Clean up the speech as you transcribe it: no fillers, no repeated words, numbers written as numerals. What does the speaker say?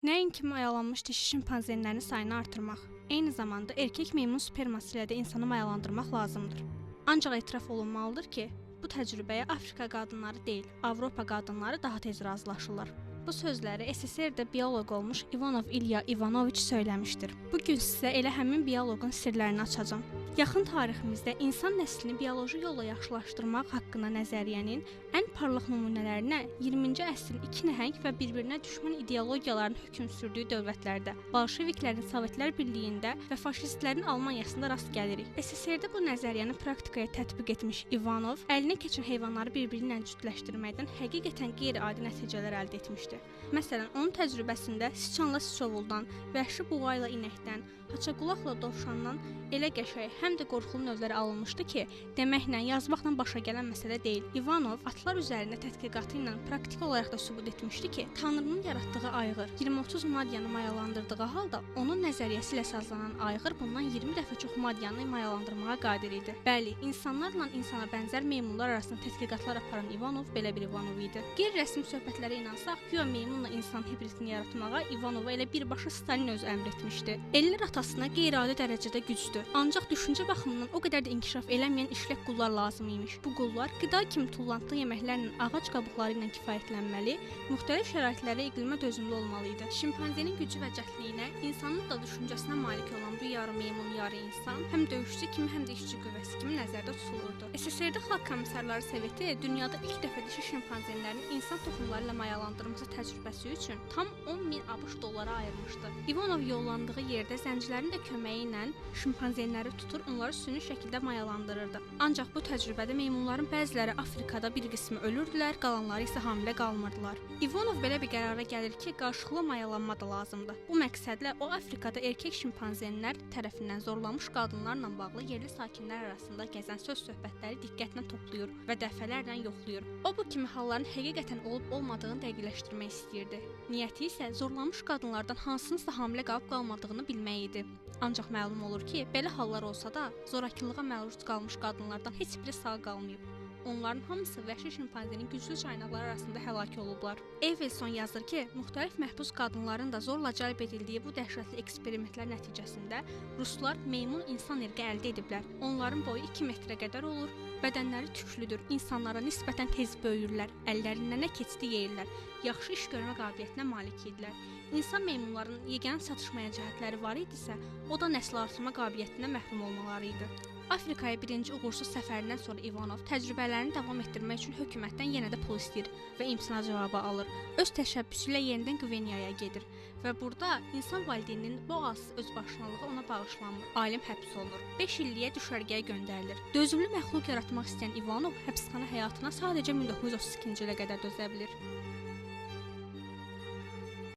Nəinki mayalanmış dişi şimpanzenlərin sayını artırmaq, eyni zamanda erkək meymun sperması ilə də insanı mayalandırmaq lazımdır. Ancaq etiraf olunmalıdır ki, bu təcrübəyə Afrika qadınları deyil, Avropa qadınları daha tez razılaşırlar. Bu sözləri SSR-də bioloq olmuş İvanov İlya İvanoviç söyləmişdir. Bu gün sizə elə həmin bioloqun sirlərini açacağam. Yaxın tariximizdə insan nəslini bioloji yolla yaxşılaşdırmaq haqqında nəzəriyyənin ən parlaq nümunələrinə 20-ci əsrin iki nəhəng və bir-birinə düşmən ideologiyaların hökm sürdüyü dövlətlərdə, bolşeviklərin Sovetlər Birliyində və faşistlərin Almaniyasında rast gəlirik. SSR-də bu nəzəriyyəni praktikaya tətbiq etmiş İvanov əlinə keçən heyvanları bir-biri ilə cütləşdirməkdən həqiqətən qeyri-adi nəticələr əldə etmişdi. Məsələn, onun təcrübəsində siçanla siçovuldan, vəhşi buğa ilə inəkdən, haçaqulaqla dovşandan elə qəşəng, həm də qorxulu növləri alınmışdı ki, deməklə, yazmaqla başa gələn məsələ deyil. İvanov atlar üzərində tədqiqatı ilə praktiki olaraq da sübut etmişdi ki, Tanrının yaratdığı ayğır 20-30 madyanı mayalandırdığı halda onun nəzəriyyəsi ilə sazlanan ayğır bundan 20 dəfə çox madyanı mayalandırmağa qadir idi. Bəli, insanlarla insana bənzər meymunlar arasında tədqiqatlar aparan İvanov belə bir İvanov idi. Qeyri-rəsmi söhbətlərə inansaq, güya meymunla insan hibridini yaratmağa İvanova elə birbaşa Stalin özü əmr etmişdi. Ellər atasına qeyri-adi dərəcədə gücdü. Ancaq düşüncə baxımından o qədər də inkişaf eləməyən işlək qullar lazım imiş. Bu qullar qida kimi tullantlı yeməklərlə, ağac qabıqları ilə kifayətlənməli, müxtəlif şəraitlərə, iqlimə dözümlü olmalı idi. Şimpanzenin gücü və cəldliyinə, insanın da düşüncəsinə malik olan bu yarı meymun, yarı insan həm döyüşçü kimi, həm də işçi qüvvəsi kimi nəzərdə tutulurdu. SSR-də Xalq Komissarları Soveti dünyada ilk dəfə dişi şimpanzenlərin insan toxumları ilə mayalandırılması təcrübəsi üçün tam 10.000 ABŞ dolları ayırmışdı. İvanov yollandığı yerdə zəncilərin də köməyi ilə şimpanzenləri tutur, onları süni şəkildə mayalandırırdı. Ancaq bu təcrübədə meymunların bəziləri Afrikada bir qismi ölürdülər, qalanları isə hamilə qalmırdılar. İvanov belə bir qərara gəlir ki, qarşılıqlı mayalanma da lazımdır. Bu məqsədlə o Afrikada erkək şimpanzenlər tərəfindən zorlanmış qadınlarla bağlı yerli sakinlər arasında gəzən söz söhbətləri diqqətlə toplayır və dəfələrlə yoxlayır. O bu kimi halların həqiqətən olub olmadığını dəqiqləşdirmək istəyirdi. Niyyəti isə zorlanmış qadınlardan hansınınsa hamilə qalıb qalmadığını bilmək idi. Ancaq məlum olur ki, belə hallar olsa da zorakılığa məruz qalmış qadınlardan heç biri sağ qalmayıb. Onların hamısı vəhşi şimpanzenin güclü caynaqları arasında həlak olublar. Evelson yazır ki, müxtəlif məhbus qadınların da zorla cəlb edildiyi bu dəhşətli eksperimentlər nəticəsində ruslar meymun insan irqi əldə ediblər. Onların boyu 2 metrə qədər olur, bədənləri tüklüdür, insanlara nisbətən tez böyüyürlər, əllərindən nə keçdi yeyirlər, yaxşı iş görmə qabiliyyətinə malik idilər. İnsan meymunların yeganə çatışmayan cəhətləri var idisə, o da nəsl artırma qabiliyyətindən məhrum olmaları idi. Afrikaya birinci uğursuz səfərindən sonra İvanov təcrübələrini davam etdirmək üçün hökumətdən yenə də pul istəyir və imtina cavabı alır. Öz təşəbbüsü ilə yenidən Qveniyaya gedir və burada insan valideyninin bu az özbaşınalığı ona bağışlanmır. Alim həbs olunur. 5 illiyə düşərgəyə göndərilir. Dözümlü məxluq yaratmaq istəyən İvanov həbsxana həyatına sadəcə 1932-ci ilə qədər dözə bilir.